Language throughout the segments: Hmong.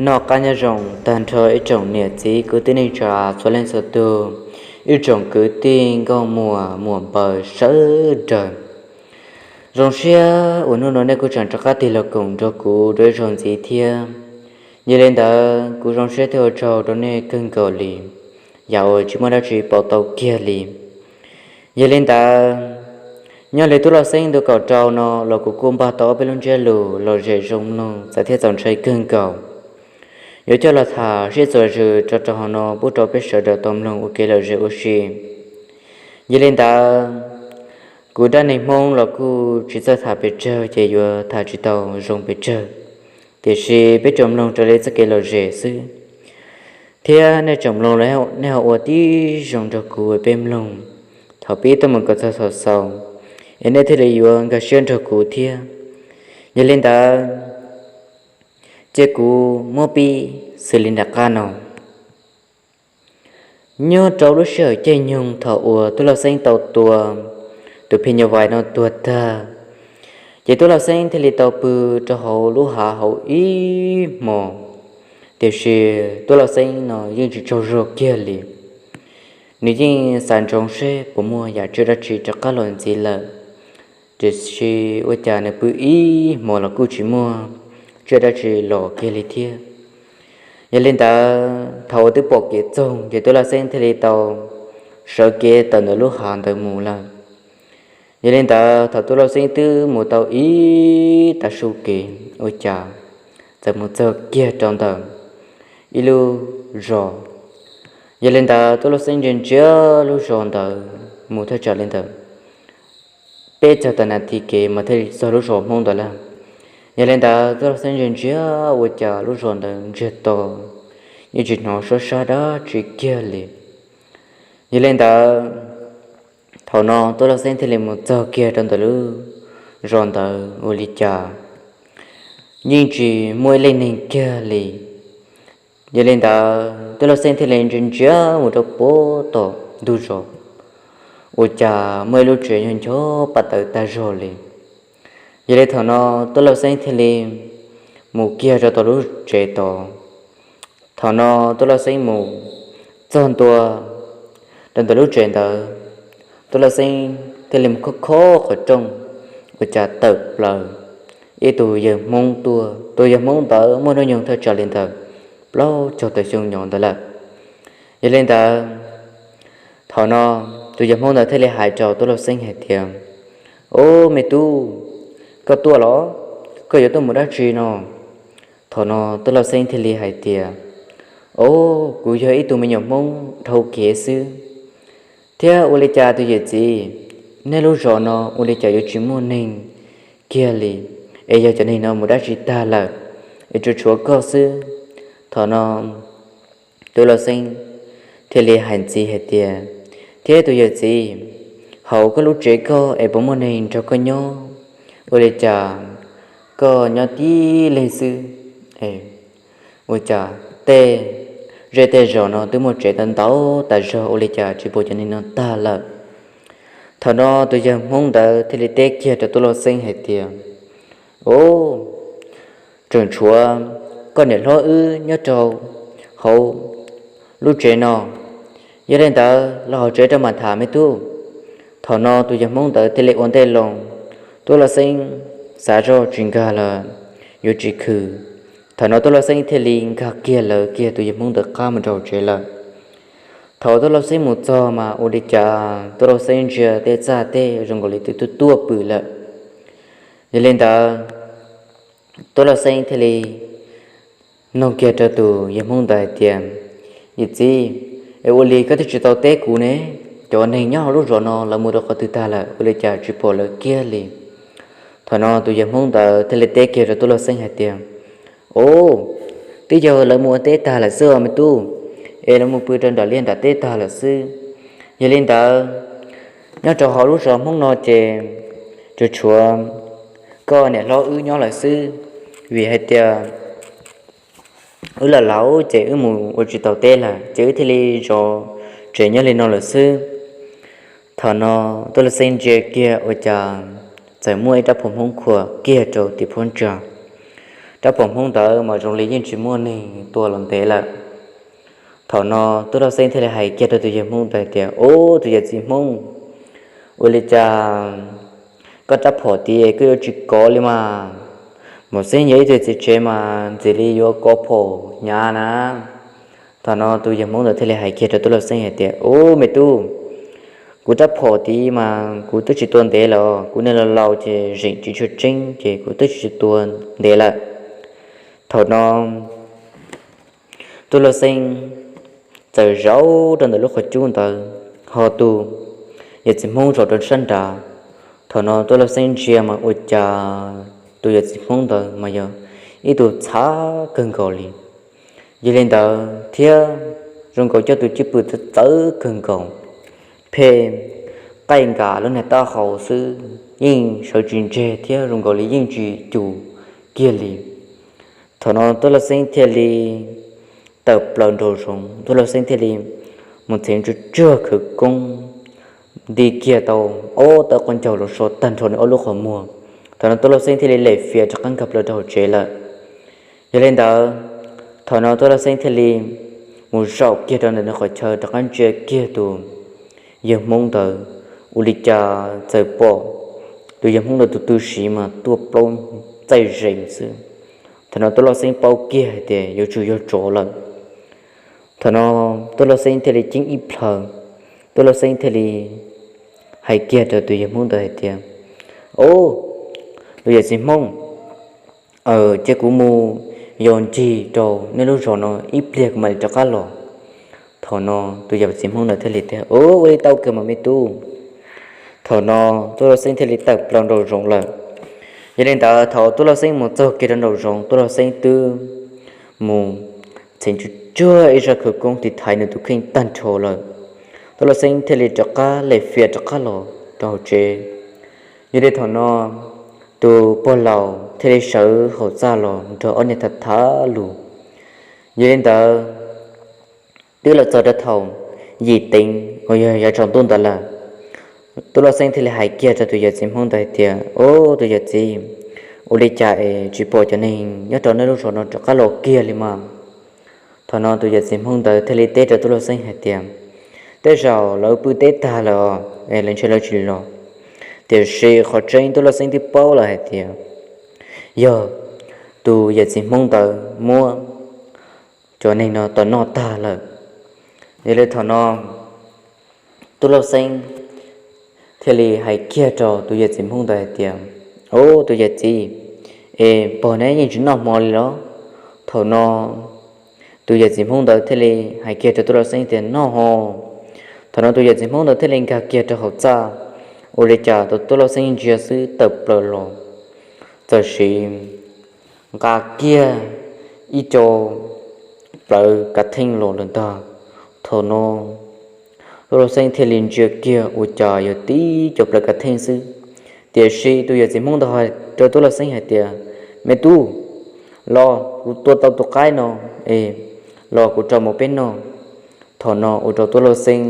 Noj qab nyob zoo tag nrho ib tsoom niam txiv kwv tij neej tsa txhua leej txhua tug, ib tsoom kwv tij nkauj muam muam npaws sawv daws. Zoo siab uas hnub no nej kuj tseem rov qab tig los koom nrog kuv dua ib zaug ntxiv thiab. Yog li ntawd kuv zoo siab thiab ua tsaug rau nej kawg nkaus li, yam uas tsis muaj dab tsi pauv tau kiag li. Yog li ntawd, nyob li tub Lauj Xeeb ntu kaum rau no los kuv kuj npaj tau ob peb lub ntsiab lus lom zem zoo mloog txawv thiab txaus ntshai kawg nkaus. Yuav coj los tham sib txuas zws rau rau hauv no pub rau peb sawv daws tau mloog ua kev lom zem ua si. Yog li ntawd, kuv dab neeg Hmoob los kuj tsis txawj tham pes tsawg ces yuav tham tsis tau zoo pes tsawg, tiam sis peb tsuas mloog raws li txoj kev lom zem xwb. Thiab nej tsoom mloog los nej ho ua tib zoo nrog kuv peb mloog thaum pib tuaj mus kom txog thaum xaus, es nej thiaj li yuav nkag siab nrog kuv thiab. Yog li ntawd, cia kuv muab pib xws li nram qab no. Nyob rau lub sij hawm caij nyoog thaum uas tub Lauj Xeeb tau tua tus phim nyuj vais no tuag tag, ces tub Lauj Xeeb thiaj li tau pw rau hauv lub hav hauv ib hmos. Tiam sis tub Lauj Xeeb no yeej tsis tsaug zog kiag li. Nws yeej xav ntsoov seb puas muaj yam tsiaj dab tsi rov qab los ntxiv lawm, tiam sis ua cas nws pw ib hmos los kuj tsis muaj tsiaj dab tsi los kiag li thiab. Yog li ntawd, thaum uas twb pom kev txoog ces tub Lauj Xeeb thiaj li tau sawv kev tawm ntawm lub hav ntawd mus lawm. Yog li ntawd, thaum tub Lauj Xeeb twb mus tau ib tag su kev, ua cas txawm mus txog kiag rau ntawm ib lub zos. Yog li ntawd, tub Lauj Xeeb ntsia ntsia lub zos ntawd mus thaj tsam li ntawm peb caug tawm nas this kev mas thiaj li txog lub zos Hmoob ntawd lawm. Yog li ntawd, tub Lauj Xeeb ntsia ntsia ua cas lub zos ntawd ntsiag to, yeej tsis hnov suab sab dab tsi kiag li. Yog li ntawd, thaum no tub Lauj Xeeb thiaj li mus txog kiag rau ntawm lub zos ntawd ua li cas yeej tsis muaj ib leej neeg kiag li. Yog li ntawd, tub Lauj Xeeb thiaj li ntsia ntsia mus rau puag tom ntug zos, ua cas muaj ib lub tsev ncho ncho paj tawv tag zog li. Yog li thaum no, tub Lauj Xeeb thiaj li mus kiag rau tom lub tsev tod. Thaum no, tub Lauj Xeeb mus txog ntua rau ntawm lub tsev ntawd, tub Lauj Xeeb thiaj li mus khob khob qhov rooj, ua cas tawm plaws ib tug yawg Hmoob tuaj. Tus yawg Hmoob ntawd muaj hnub nyoog thaj tsam li ntawm plaub caug tawm xyoo nyob ntawd lawm. Yog li ntawd, thaum no tus yawg Hmoob ntawd thiaj li hais rau tub Lauj Xeeb hais tias, Ob, me tub, koj tuaj los? Koj yuav tuaj mus dab tsi no? Thaum no tub Lauj Xeeb thiaj li hais tias, Ob, kuv yog ib tug me nyuam Hmoob dhau kev xwb. Thiab ua li cas tus yawm txiv, nej lub zos no ua li cas yuav tsis muaj neeg kiag li, es yog cov neeg no mus dab tsi tag lawm, es tsuas tshuav koj xwb? Thaum no tub Lauj Xeeb thiaj li hais ntxiv hais tias, Thiab tus yawm txiv, hauv koj lub tsev koj es puas muaj neeg nrog koj nyob? Ua li cas koj nyob tib leeg xwb? Ua cas tej zej tej zos no twb muaj tsev ntau ntau tas zog, ua li cas tsis pom cov neeg no tag lawm? Thaum no tus yawg Hmoob ntawd thiaj li teb kiag rau tub Lauj Xeeb hais tias, Ob, tseem tshuav koj niam hlob wb nyob rau hauv lub tsev no. Yog li ntawd los hauv tsev rau mam tham, me tub. Thaum no tus yawg Hmoob ntawd thiaj li ua ntej loo. Tub Lauj Xeeb xav zoj tsis nkag los yuav tsis khwm. Thaum no tub Lauj Xeeb thiaj li nkag kiag lawv kiag tus yawg Hmoob ntawd qab mus rau hauv tsev lawm. Thaum tub Lauj Xeeb mus txog mas ua li cas tub Lauj Xeeb ntsia tej txaj tej zoo nkaus li twb tuaj pw lawm. Yog li ntawd, tub Lauj Xeeb thiaj li nug kiag rau tus yawg Hmoob ntawd hais tias, Yawm txiv, es ua li koj twb tsis tau teb kuv ne, cov neeg nyob hauv lub zos no lawv mus rau qhov twg tag lawm, ua li cas tsis pom lawv kiag li? Thaum no tus yawg Hmoob ntawd thiaj li teb kiag rau tub Lauj Xeeb hais tias, Ob, twb yog lawv mus ua teb tag lawm xwb os me tub, es lawv mus pw rau nram liaj nram teb tag lawm xwb. Yog li ntawd, nyob rau hauv lub zos Hmoob no ces tsuas tshuav koj niam hlob wb nyob lawm xwb, vim hais tias wb laus laus ces wb mus ua tsis tau teb lawm ces wb thiaj li zov tsev nyob li no lawm xwb. Thaum no tub Lauj Xeeb ntsia kiag ua cas txawm muaj ib rab phom Hmoob khuam kiag rau tim phab ntsa. Rab phom Hmoob ntawd mas zoo li yeej tsis muaj neeg tua los ntev lawm. Thaum no Tub Lauj Xeeb thiaj li hais kiag rau tus yawg Hmoob ntawd tias, Ub, tus yawm txiv Hmoob, ua li cas koj rab phom tid koj yuav tsis kov li mas? Mus xeeb yog ib tug txiv tsev mas ntxim li yuav kov phom hnyav na. Thaum no tus yawg Hmoob ntawd thiaj li hais kiag rau Tub Lauj Xeeb hais tias, Ub, me tub, kuv rab phom tid mas kuv twb tsis tua ntev lawm, kuv niag laus laus ces zeem tsis tshua tseeb ces kuv twb tsis tua ntev lawm. Thaum no Tub Lauj Xeeb txawm zaum rau ntawm lub qhov cub ntawd, ho tus yawm txiv Hmoob zaum rau sab nrad. Thaum no Tub Lauj Xeeb ntsia mas ua cas tus yawm txiv Hmoob ntawd mas yog ib tug txhav kawg nkaus li. Yog li ntawd thiab zoo nkaus coj tus cwj pwm txawv txawv kawg nkaus, phem qaij nkas lub niag taub hau xwb yeej sawv tsis ntseg thiab zoo nkaus li yeej tsis cum kiag li. Thaum no Tub Lauj Xeeb thiaj li tawm plaws nraum zoov, Tub Lauj Xeeb thiaj li mus txheev tsuag tsuag khawv koob nti kiag tau ob tawb qaub ncaug los so tag nrho nws ob lub qhov muag. Thaum no Tub Lauj Xeeb thiaj li lem fias rov qab nkag plaws rau hauv tsev lawm. Yog li ntawd, thaum no Tub Lauj Xeeb thiaj li mus zaum kiag rau ntawm nws qhov chaw rov qab ntsia kiag tus yawg Hmoob ntawd, ua li cas txawm pom tus yawg Hmoob ntawd tus tw siv mas tuaj plaub txaij zees xwb. Thaum no Tub Lauj Xeeb paub kiag hais tias yuav tsum yog tsov lawm. Thaum no Tub Lauj Xeeb thiaj li ceeb ib plhaw, Tub Lauj Xeeb thiaj li hais kiag rau tus yawg Hmoob ntawd hais tias, Ub, tus yawm txiv Hmoob, cia kuv mus yos ncig rau nej lub zos no ib pliag kuv mam li rov qab los. Thaum no tus yawm txiv Hmoob ntawd thiaj li tias, Ub, ua li tau kawg mas me tub. Thaum no Tub Lauj Xeeb thiaj li tawm plaws nraum zoov lawm. Yog li ntawd thaum Tub Lauj Xeeb mus txog kiag rau nraum zoov, Tub Lauj Xeeb twb mus txheev tsuag tsuag ib zaj khawv koob tiv thaiv nws tus kheej tag nrho lawm. Tub Lauj Xeeb thiaj li rov qab lem fias rov qab los rau hauv tsev. Yog li thaum no tus pog laus thiaj li sawv hauv txaj los nrog ob niag tham tham lus. Yog li ntawd twb los txog rau thaum yim teev uas yog yav tsaus ntuj ntawd lawm, Tub Lauj Xeeb thiaj li hais kiag rau tus yawm txiv Hmoob ntawd hais tias, Ub, tus yawm txiv, ua li cas es tsis pom cov neeg nyob rau nej lub zos no rov qab los kiag li mas? Thaum no tus yawm txiv Hmoob ntawd thiaj li teb rau Tub Lauj Xeeb hais tias, Tej zaum lawv pw teb tag lawm os, es lawv ntshe lawv tsis los. Tiam sis qhov tseeb Tub Lauj Xeeb twb paub lawm hais tias yog tus yawm txiv Hmoob ntawd muab cov neeg no tom noj tag lawm. Yog li thaum no Tub Lauj Xeeb thiaj li hais kiag rau tus yawm txiv Hmoob ntawd hais tias, Ub, tus yawm txiv, es pog neb yeej tsis noj hmo li los? Thaum no tus yawm txiv Hmoob ntawd thiaj li hais kiag rau Tub Lauj Xeeb tias, Noj ho. Thaum no tus yawm txiv Hmoob ntawd thiaj li nkag kiag rau hauv txaj, ua li cas tus Tub Lauj Xeeb ntsia xwb tawm plaws los, txawm sim nqa kiag ib co plawv kav theej los lawm ntag. Thaum no Tub Lauj Xeeb thiaj li ntsia kiag ua cas yog tib co plawv kav theej xwb. Tiam sis tus yawm txiv Hmoob ntawd hais rau Tub Lauj Xeeb hais tias, Me tub, los kuv tua tau tus qaib no es los kuv rau mus peb noj. Thaum no ua rau Tub Lauj Xeeb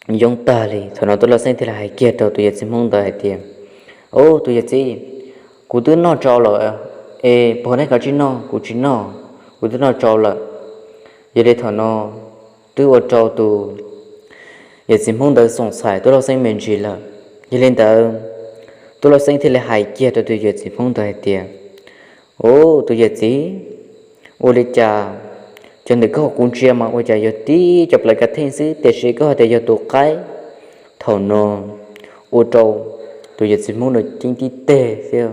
yoob tag li. Thaum no Tub Lauj Xeeb thiaj li hais kiag rau tus yawm txiv Hmoob ntawd hais tias, Ub, tus yawm txiv, kuv twb noj tsau lawm, es pog neb kav tsij noj, kuv tsis noj, kuv twb noj tsau lawm. Yog li thaum no twb ua rau tus yawm txiv Hmoob ntawd xoom xaiv Tub Lauj Xeeb me ntsis lawm. Yog li ntawd Tub Lauj Xeeb thiaj li hais kiag rau tus yawm txiv Hmoob ntawd hais tias, Ub, tus yawm txiv, ua li cas cov ntawm koj kuv ntsia mas ua cas yog tib co plawv kav theej xwb, tiam sis koj hais tias yog tus qaib? Thaum no ua rau tus yawm txiv Hmoob no ceeb tib teg thiab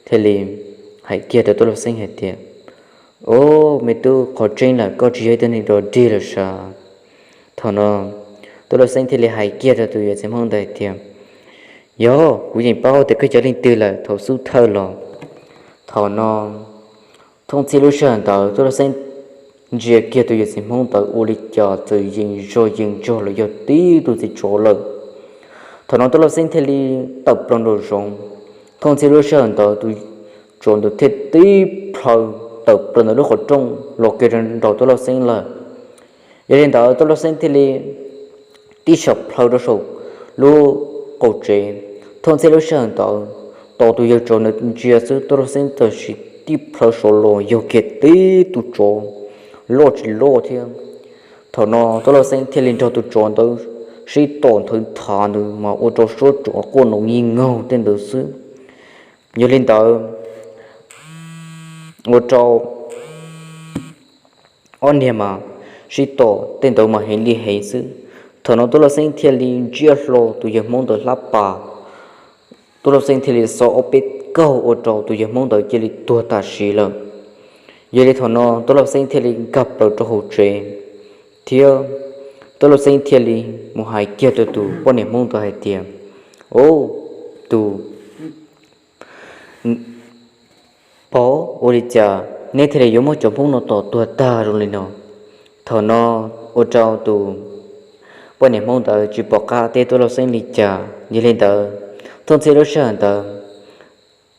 thiaj li hais kiag rau Tub Lauj Xeeb hais tias, Ub, me tub, qhov tseeb lawm koj tsis yog ib tug neeg dog dig lawm sav. Thaum no Tub Lauj Xeeb thiaj li hais kiag rau tus yawm txiv Hmoob ntawd hais tias, Yog, kuv yeej paub tias koj yog leej twg lawm thaum xub thawj los. Thaum no thooj txhij lub sij hawm ntawd Tub Lauj Xeeb ntsia kiag tus yawm txiv Hmoob ntawd ua li cas txawm yees zog yees zog los yog tib tug txiv tsov lawm. Thaum no Tub Lauj Xeeb thiaj li tawm plaws nraum zoov. Thooj txhij lub sij hawm ntawd tus tsov ntawd thiaj tib plhaw tawm plaws ntawm lub qhov rooj los kiag rau nraum Tub Lauj Xeeb lawm. Yog li ntawd Tub Lauj Xeeb thiaj li tib sam plhaw rau saum lub qaum tsev. Thooj txhij lub sij hawm ntawd tos tus yawg tsov ntawd ntsia xwb, Tub Lauj Xeeb txawm sim tib plhaw saud los yog kiag tib tug tsov loj tsis loj thiab. Thaum no Tub Lauj Xeeb thiaj li nrog tus tsov ntawd sib tom nthawv nthav ntawd mas ua rau suab tsov quaj noo nyij ngaug tej ntawd xwb. Yog li ntawd, ua rau ob niag mas sib tom tej ntawd mas heev li heev xwb. Thaum no Tub Lauj Xeeb thiaj li ntsiab hlo tus yawg Hmoob ntawd hlab pas, Tub Lauj Xeeb thiaj li xo ob peb kaug ua rau tus yawg Hmoob ntawd cia li tuag tam sim lawm. Yog li thaum no Tub Lauj Xeeb thiaj li nkag plaws rau hauv tsev, thiab Tub Lauj Xeeb thiaj li mus hais kiag rau tus poj niam Hmoob ntawd hais tias, Au, tus pog, ua li cas neb thiaj li yuav muab cov Hmoob no tom tuag tag zoo li no? Thaum no ua rau tus poj niam Hmoob ntawd tsis pom qab teb Tub Lauj Xeeb li cas. Yog li ntawd, thooj txhij lub sij hawm ntawd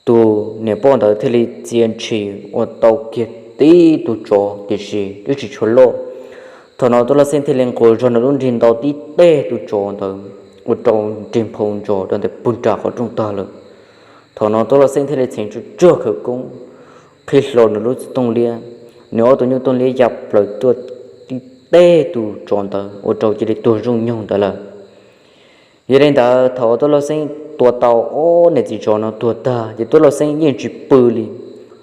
tus niam poj ntawd thiaj li txia ntshis ua tau kiag tib tug tsov tiam sis twb tsis tshua loj. Thaum no Tub Lauj Xeeb thiaj li nqus zog nws lub nrig ntaus tib teg tus tsov ntawd ua rau nrig nphau ntsos rau ntawm pug nram qhov rooj tag lawm. Thaum no Tub Lauj Xeeb thiaj li txheev tsuj tsuag khawv koob, qhib hlo nws lub txiv tooj liab, nws ob tug nyuj tooj liab ya plaws tuaj tib teg tus tsov ntawd ua rau cia li tuag zooj nyoog ntawd lawm. Yog li ntawd, thaum Tub Lauj Xeeb tua tau ob niam txiv tsov no tuag tag ces Tub Lauj Xeeb yeej tsis pw li.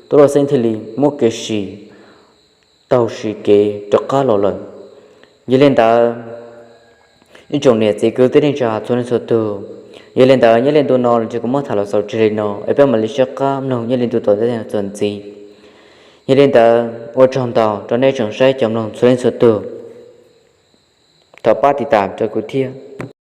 Tub Lauj Xeeb thiaj li muab kev sim taug sim kev rov qab los lawm. Yog li ntawd, ib tsoom niam txiv kwv tij neej tsa txhua leej txhua tug, yog li ntawd nyob li ntu no los tsuas kuv muab tham los xaus tseg li no es peb mam li sib qab mloog nyob li ntu tom ntej txuas ntxiv. Yog li ntawd, ua tsaug ntau rau nej tsoom saib cov mloog txhua leej txhua tug. Thov pab tiv tam rau kuv thiab.